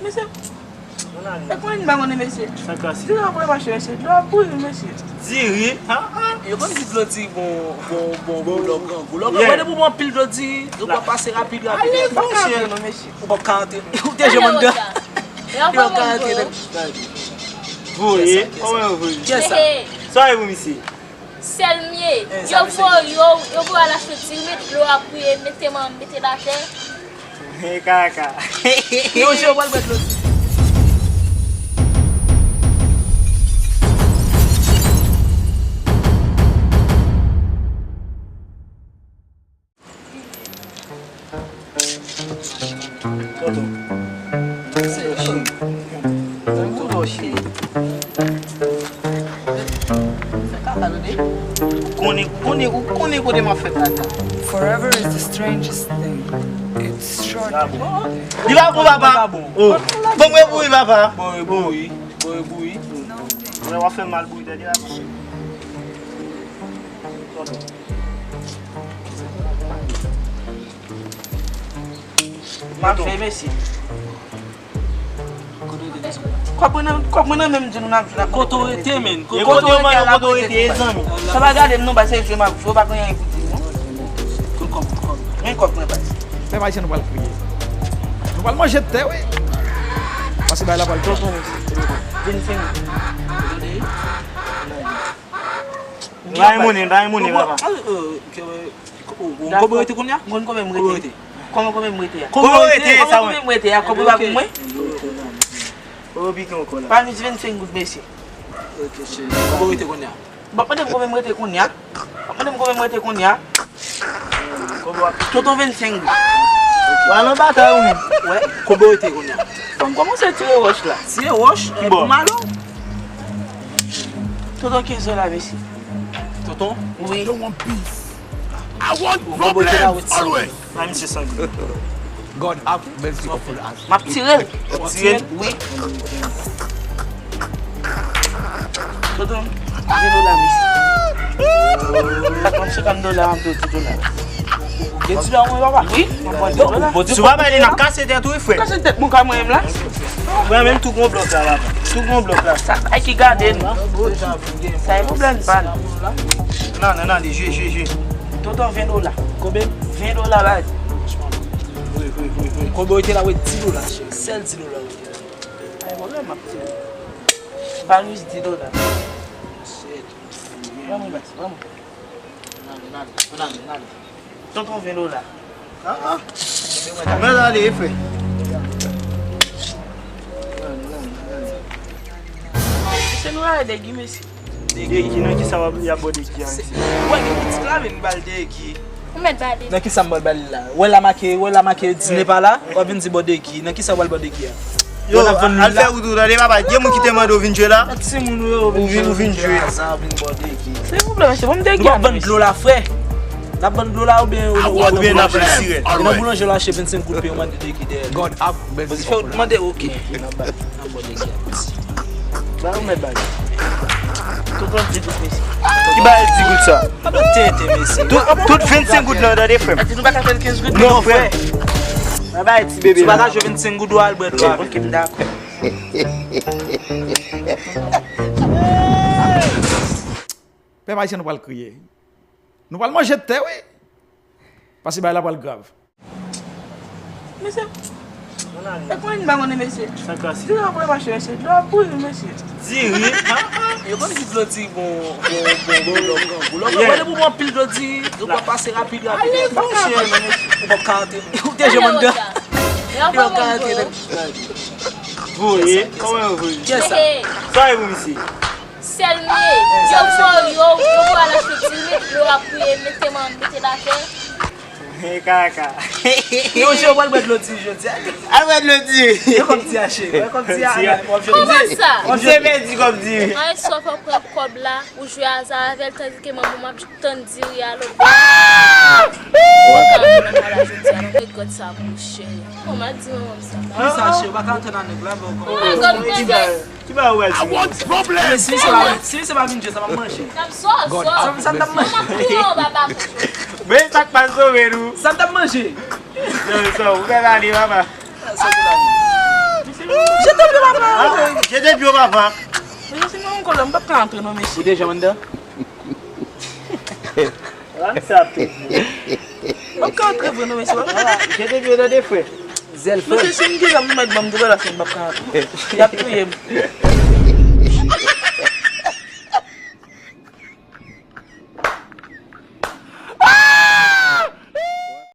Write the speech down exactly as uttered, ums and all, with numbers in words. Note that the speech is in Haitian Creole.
Mesye, e konbyen m pa konnen, mesye? Sa ka si. Dlo ap mache, mesye. Dlo ap bouyi, mesye. Diri? Ha, ha. Yo konn di dlo diri bon, bon, bon, bon, lò grangou. Lò grangou, yeah, lè ou bwè anpil dlo diri, ou pral pase rapid, rapid, rapid. Monchè, ou p ap ka antre. Ou te jwenn anndan. Ou p ap ka antre nan. Voye, kòman yo voye? Kiyès sa? Sa e pou misye? Sèl m ye. Yo voye, yo, yo voye al achte diri, met dlo ap bouyi, mete m, mete l atè. He kaka. Yo, yo pral bwè dlo. Tonton. Tonton, cheri. Tonton, cheri. Fè kaka, tande. Ou konnen, ou konnen, ou konnen kote m ap fè kaka. Forever is the strangest thing. It's short. Li pa bon, papa. Oh. Bon, mwen bouyi, papa. Bon, bouyi. Bon, bouyi. Mwen w ap fè mal bouyi, tande, papa. Tonton. M ap fè, mesye. Kòb mwen nan, kòb mwen nan men m di nou n ap jwenn. Kote w rete, menn? Kote w rete, kote w rete, zanmi? Sa pa gade m non, baz, se jwe m ap jwe, pa gen anyen pou di non. Kote kòb, kòb? Men kòb mwen, baz. Pèp Ayisyen, nou pral kriye. Nou pral manje tè, wi. Pase bay la pral tonton, mesye. Vennsenk. Bay monnen, bay monnen, papa. Kote w rete kounye a? Mwen konbyen m rete? Kote w rete? Kòman konbyen m rete a? Kote w rete, sa mwen? Konbyen m rete a? Kòb ou pa pou mwen? Kote w rete, zanmi? Ou pikan ankò la. Pa nou di vennsenk goud, mesye. Ok, cheri. Kote w rete kounye a? W ap mande m konbyen m rete kounye a? W ap mande m konbyen m rete kounye a? Tonton, vennsenk goud. W al nan batay ou menm. Wè, kote w rete kounye a? Fò m kòmanse tire wòch la. Tire wòch? Ki bò? Malo. Tonton, kenz dola, mesye. Tonton? Wi. I want problems always. Bay misye san goud. God have mercy upon us. M ap tire l. W ap tire l? Wi. Tonton, ven dola, mesye. Katrann senkant dola, m ap di w dola. Gen ti dola mwen, papa? Wi, m ap pran dola. Si w pa bay li, n ap kase tèt ou, wi, frè. Kase tèt mwen ka mwen menm la. Mwen menm tou gon blòk la, papa. Tou gon blòk la. Sa bay ki gade n. Sa e pwoblèm pa n. Nan, nan, nan, jwe, jwe, jwe. Tonton, ven dola. Konbyen? Ven dola, baz. Wi, wi, wi, wi. Konbyen w te la, wi, di dola, cheri. Sèl di dola, wi. Ay, pwoblèm, m ap tire. Ba nou jis di dola. Shit. Ban mwen, baz, ban mwen. Ann ale, ann ale, ann ale, ann ale. Tonton, ven dola. Ah, ah. Mwen ale, frè. Mesye, nou ale Degi, mesye. Degi, nan kisa w ap, y ap bò Degi a, mesye? Ou wè gen boutik la, men nou ba l Degi. Ou mèt ba Degi. Nan kisa m ba l la? Wè la make, wè la make dine pa la, w ap vin di bò Degi. Nan kisa w al bò Degi a? Yo, al fè wout ou, tande, papa. Gen moun ki te mande w vin jwe la. Timoun yo, ou vin, ou vin jwe. Sa vin bò Degi. Se pwoblèm, se bon Degi. Nou pa vann dlo la, frè. N ap vann dlo la oubyen, oubyen n ap vann sirèt. Nan boulanje la achte vennsenk goud, peye yon mande Degi dèyè. God have mercy. Fè w mande, oke. N ap ba, n ap bò Degi a. Ba ou mèt ba li. Tonton di goud, mesye. Ki ba l di goud sa? Pa ba tenten, mesye. Tout, tout vennsenk goud lan, tande, frè m. Epi nou pa ka fè l kenz goud? Non, frè. Ba bay ti bebe la. Si w pa ka jwe vennsenk goud, w al bwè dlo avè l. Oke, m dakò. Pèp Ayisyen, nou pral kriye. Nou pral manje tè, wi. Paske bagay la pral grav. Mesye, e konbyen m pa konnen, mesye. Sa ka si. Dlo ap mache, mesye. Dlo ap bouyi, mesye. Diri? Ha, ha. Yo konn di dlo diri bon, bon, bon, bon, lò grangou. Lò grangou, lè pou pran pil dlo diri, yo pral pase rapid, rapid, rapid. Monchè, ou p ap ka antre. Ou te jwenn anndan. Ou p ap ka antre nan. Voye, kòman yo voye? Kiyès sa? Sa e pou misye? Sèl m ye. Yo voye, yo, yo voye al achte diri, met dlo ap bouyi, mete m, mete l atè. He kaka. Yo, yo pral bwè dlo diri jodi a. Al bwè dlo diri. Yo kòm diri a, cheri. Yo kòm diri a. Kòman sa? Misye pèdi kòm diri. Ay, sòf ap pran kòb la, ou jwe aza avè l, tandike manman m ap tann diri a lòt bò. Ou ka vin nan mwen la jodi a, non, regrèt sa, monchè. Bon, m a di manman m sa. Ki sa, cheri? Ou pa ka antre nan nèg la, bon, kòman? Oh my God, baby. Ki ba ou wè di? Men si misye pa, si misye pa vin jwe, sa m ap manje. Sa m, sa m t ap manje. Men sa k pa sove nou. Sa m t ap manje. Sa, sa, ou fè pale, papa. Sa, sa, sa. Jete pye papa. Jete pye papa. Mesye, si nou ankò la, m p ap ka antre non, mesye. Ou deja anndan? Wè sa tou. M p ap ka antre vre non, mesye. Jete pye nan de frè. Zèl fè. Mesye, si m gen zam, nou mèt ban m de bal, m p ap ka antre. Y ap touye m.